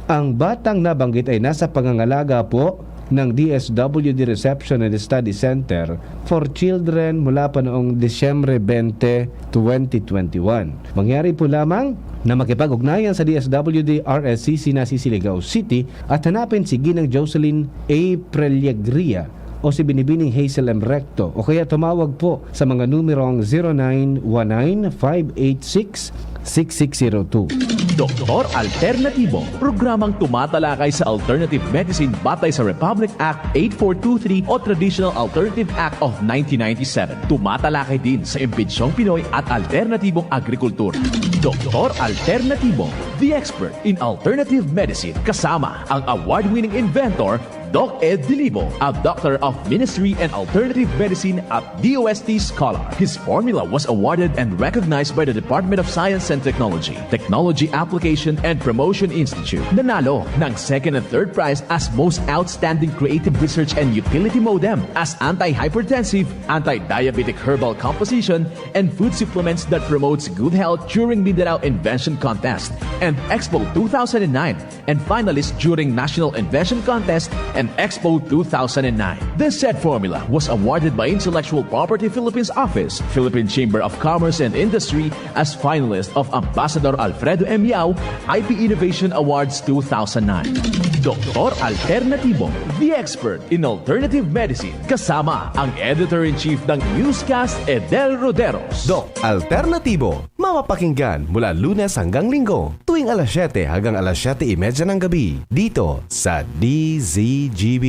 Ang batang nabanggit ay nasa pangangalaga po ng D S W D Reception and Study Center for Children mula pa noong Disyembre twenty, twenty twenty-one. Mangyari po lamang na makipag-ugnayan sa D S W D R S C C Nasisi, Ligao City at hanapin si Ginang Jocelyn A. Preliagria o si Binibining Hazel M. Recto o kaya tumawag po sa mga numerong zero nine one nine five eight six six six zero two. Doktor Alternatibo, programang tumatalakay sa alternative medicine batay sa Republic Act eight four two three o Traditional Alternative Act of nineteen ninety-seven. Tumatalakay din sa imbentsyong Pinoy at alternatibong agrikultura. Doktor Alternatibo, the expert in alternative medicine, kasama ang award-winning inventor Doc Ed Dilibo, a Doctor of Ministry and Alternative Medicine at D O S T scholar. His formula was awarded and recognized by the Department of Science and Technology, Technology Application and Promotion Institute. Nanalo ng second and third prize as Most Outstanding Creative Research and Utility MODEM as anti-hypertensive, anti-diabetic herbal composition, and food supplements that promotes good health during Mindanao Invention Contest and Expo two thousand nine. And finalist during National Invention Contest and Expo two thousand nine. The said formula was awarded by Intellectual Property Philippines Office, Philippine Chamber of Commerce and Industry as finalist of Ambassador Alfredo M. Yao I P Innovation Awards two thousand nine. Doktor Alternatibo, the expert in alternative medicine, kasama ang Editor-in-Chief ng Newscast, Edel Roderos. Doc Alternatibo, Papakinggan mula Lunes hanggang Linggo, tuwing alas siyete hanggang alas siyete y media ng gabi, dito sa D Z G B.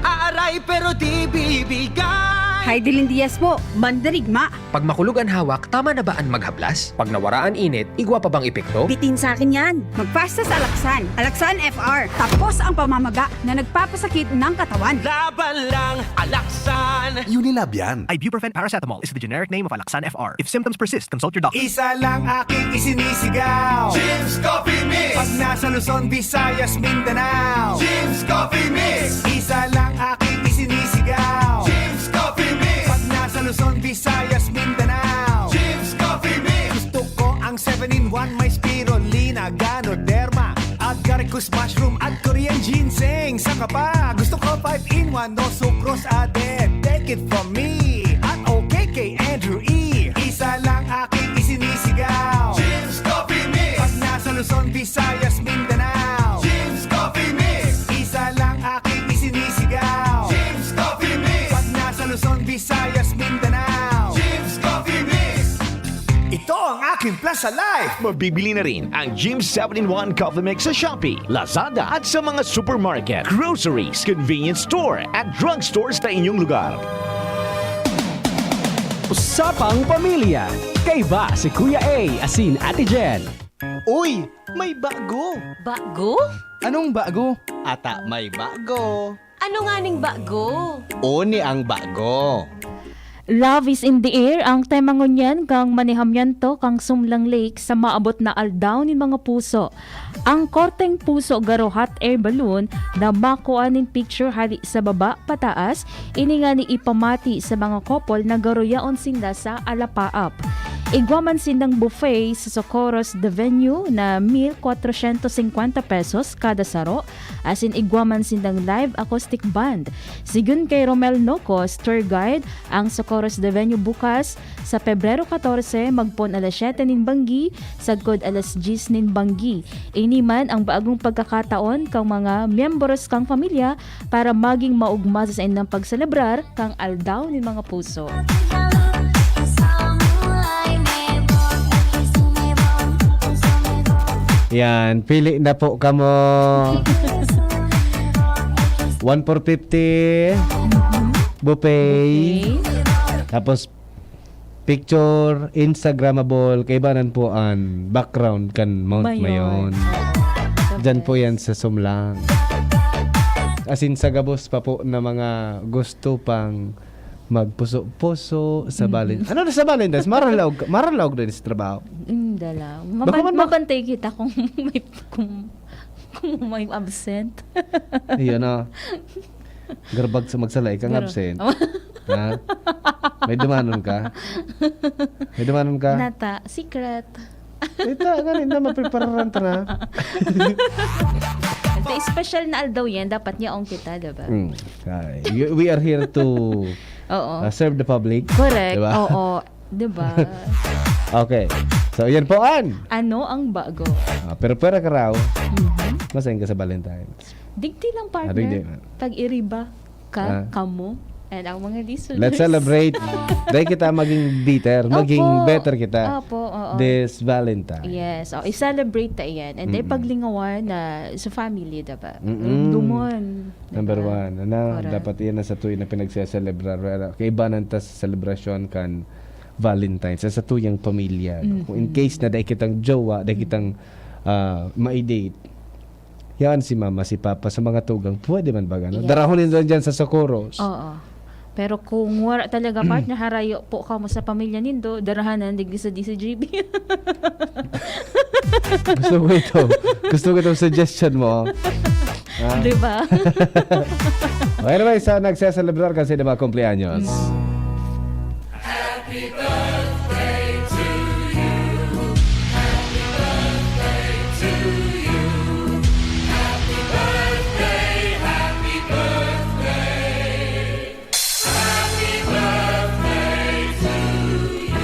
Aaray pero di bibigay. Hi, Dilin Diaz po. Mandarigma. Pag makulog an hawak, tama na ba an maghaplas? Pag nawara an init, igwa pa bang epekto? Bitin sa akin yan. Magpasta sa Alaksan. Alaksan F R. Tapos ang pamamaga na nagpapasakit ng katawan. Laban lang, Alaksan. Unilab yan. Ibuprofen paracetamol is the generic name of Alaxan F R. If symptoms persist, consult your doctor. Isa lang aking isinisigaw. Jim's Coffee Mix. Pag nasa Luzon, Visayas, Mindanao. Jim's Coffee Mix. Isa lang aking isinisigaw. Jim's Coffee Mix. Pag nasa Luzon, Visayas, Mindanao. Jim's Coffee Mix. Gusto ko ang seven-in-one, may spirulina, ganoderma, agaricus mushroom at Korean ginseng. Saka pa, gusto ko five-in-one, no sucrose added. Take it from me at okay kay Andrew E. Isa lang aking isinisigaw. Jim's Coffee Mix. Pag nasa Luzon, Visayas, Mindanao. Jim's Coffee Mix. Isa lang aking isinisigaw. Jim's Coffee Mix. Pag nasa Luzon, Visayas, Mindanao. Jim's Coffee Mix. Ito ang aking plan sa life. Mabibili na rin ang Jim's seven-in-one Coffee Mix sa Shopee, Lazada at sa mga supermarket, groceries, convenience store at drugstores na inyong lugar. Usapang Pamilya. Kaiba si Kuya A asin Ate Jen. Uy! May bago! Bago? Anong bago? Ata may bago. Ano nganing bago? Oni ang bago. Love is in the air ang tema ngunyan kan manihamiento kan Sumlang Lake sa maabot na Aldaw nin mga Puso. Ang Korteng Puso garo hot air balloon na makua nin picture hali sa baba pataas, ini ngani ipamati sa mga couple na garo yaon sinda sa alapaap. Igwa man sindang buffet sa Socorro's The Venue na mil kwatrosyentos singkwenta pesos kada saro, asin igwa man sindang live acoustic band. Sigon kay Romel Nocos, tour guide, ang Socorro's The Venue bukas sa Pebrero katorse, magpoon alas siyete nin banggi, sagkod alas dyes nin banggi. Ini man ang bagong pagkakataon kan mga miyembros kan pamilya para magin maogma sa saindang pagselebrar kan Aldaw nin mga Puso. Yan, pili na po kamo. One for fifty. Buffet. Buffet. Tapos, picture, Instagrammable, kaibanan po an background kan Mount Mayon. Mayon. Oo. Diyan po yan sa Sumlang. As in, sa gabos pa po na mga gusto pang magpuso-puso sa Valen-, ano na sa Valentine's? Maralaog, maralaog na sa trabaho. Hindi lang. Baka Maban-, man mak- mabantay kita kung may, kung, kung may absent. Ayun, ah. Garbag sa magsalay kang Garo. absent. Ha? May dumanon ka? May dumanon ka? Nata, secret. Ito, ganun na, maprepararan ta na. Ito, special na aldaw yan, dapat niya on kita, diba? Mm. Ay, we, we are here to Oo. uh, serve the public. Correct, Diba? oo. Diba? Okay. So, yan po an. Ano ang bago? Ah, pero pwera ka raw. Mhm. Masain ka sa Valentine's. Digdi lang, partner. Ah, digdi. Pag-iriba ka, Ah. kamo, and ang mga listeners. Let's celebrate. Dahil kita maging bitter, Opo. maging better kita Opo, oo. this Valentine. Yes. Oh, i-celebrate ta yan. And then, Mm-mm. paglingawan na sa family, diba? Mm-mm. Dumon. Number Diba? one. Ano, Correct. dapat yan na sa tuyo na pinagseselebrar. Kaibanan ta sa selebrasyon kan Valentine's. Sa, sa tuyang pamilya. No? Kung in Mm-mm. case na dahil kitang jowa, dahil Mm. kitang ah, ma-date. Yan si mama, si papa, sa mga tugang. Pwede man ba gano'n? Yes. Darahon nila dyan sa Socorro's. Oo. Pero kung wala talaga, partner, harayo po kamo sa pamilya nindo, darahanan digdi sa D C G B. Gusto ko ito. Gusto ko itong suggestion mo. Ha? Di ba? Anyway, sa nagseselebrar kasi ng mga kumpleanyos. Mm. Happy birthday to you. Happy birthday to you. Happy birthday, happy birthday. Happy birthday to you.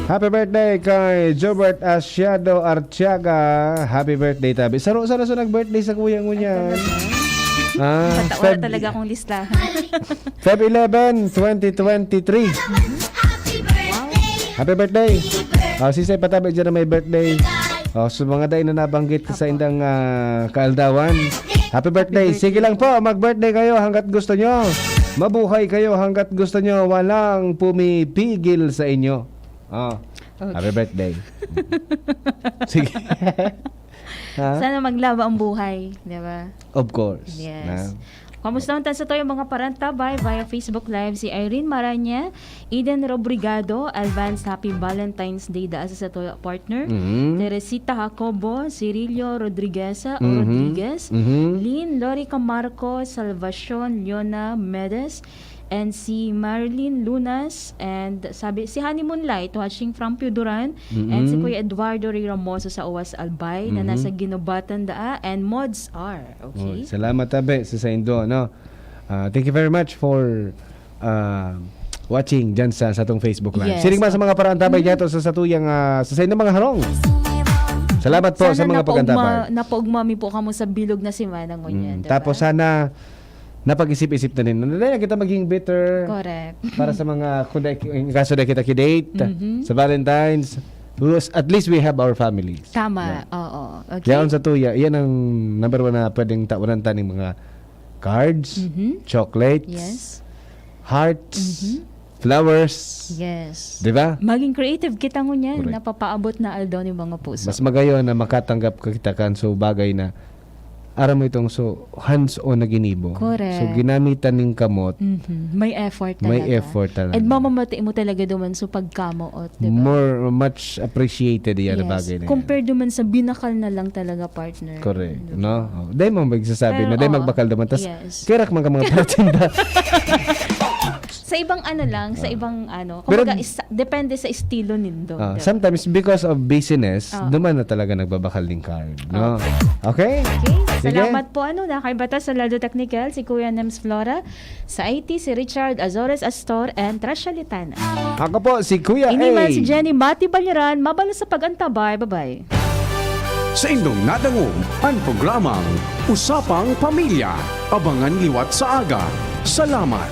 Happy birthday kay Jobert Asiado Artiaga. Happy birthday, tabi. Saro-saro sa nag-birthday sa kuya ngunyan. Ay, talaga. Ah, Mata-, wala Feb-, talaga akong listahan. Feb eleven, twenty twenty-three. Happy birthday, Happy birthday. Oh, sisay patabi dyan na may birthday. Oh, sa mga dai na nabanggit sa indang ah, kaaldawan. Happy birthday. Birthday. Sige lang po, mag-birthday kayo hanggat gusto nyo. Mabuhay kayo hanggat gusto nyo. Walang pumipigil sa inyo. Oh, Okay. happy birthday. Sige. Ha? Sana maglaba ang buhay, di ba? Of course. Yes. Na? Kamusta ta sa toyo mga parantabay via Facebook Live? Si Irene Maranya, Eden Robrigado, advance happy Valentine's Day daa sa satoyo partner. Mhm. Teresita Jacobo, Cirillo Rodriguez, o Mhm. Rodriguez, Mhm. Lynn Lorica Marco, Salvacion Leona Medes, and si Marilyn Lunas, and sabi si Honeymoon Light watching from Pio Duran, and si Mhm. Kuya Eduardo Ray Ramoso sa Uwas Albay na Mhm. nasa Guinobatan daa, and Mods R. Oh, Okay? salamat tabi sa saindo, no? Ah, thank you very much for ah, watching dyan sa satong Facebook Live. Yes, Siring man sa okay. mga parantabay dyan sa satuyang ah, sa saindong mga harong. Salamat po sa Sana mga napaugma, pagantabay. napaugma mi po kamo sa bilog na semana ngunyan, Mm, di ba? Tapos sana napag-isip-isip na rin. Hindi na kita maging bitter Correct. para sa mga, kung dai- in kaso na kita kidate, Mhm. sa Valentine's, who's- at least we have our families. Tama, Yeah. oo. Okay? Yaon sa tuya, yan ang number one na pwedeng tawanan ta ning mga cards, Mhm. chocolates, Yes. hearts, Mhm. flowers. Yes. Di ba? Maging creative kita ngunyan, Correct. napapaabot na aldaw ni mga puso. Mas magayon na makatanggap ka kita kan so bagay na aram mo itong so hands-on na ginibo. Correct. So ginamitan ning kamot, Mhm. May effort talaga. May effort talaga. And mamamati mo talaga duman so pagkamoot, di ba? More, much appreciated yan na Yes. bagay na yan. Compared duman sa binakal na lang talaga, partner. Correct, Di ba? no? Oh, dai mo magsasabi Pero, na dai oo. magbakal naman. Tas, Yes. kerak man ka mga patinda. Sa ibang ano lang, sa ibang ano. Pero- Kumbaga, isa- depende sa estilo nindo. Ah, di ba? sometimes, because of busyness, Ah. duman na talaga nagbabakal ning card, no? Okay? Okay, Sige. salamat po. Ano, nakay batas sa Lado Technical, si Kuya Nems Flora, sa I T, si Richard Azores Astor, and Trasha Litana. Ako po, si Kuya Ini man A. si Jenny Mati Balyaran, mabalo sa pag-antabay. Bye-bye. Sa indong nadangog, ang programang Usapang Pamilya. Abangan liwat sa aga. Salamat.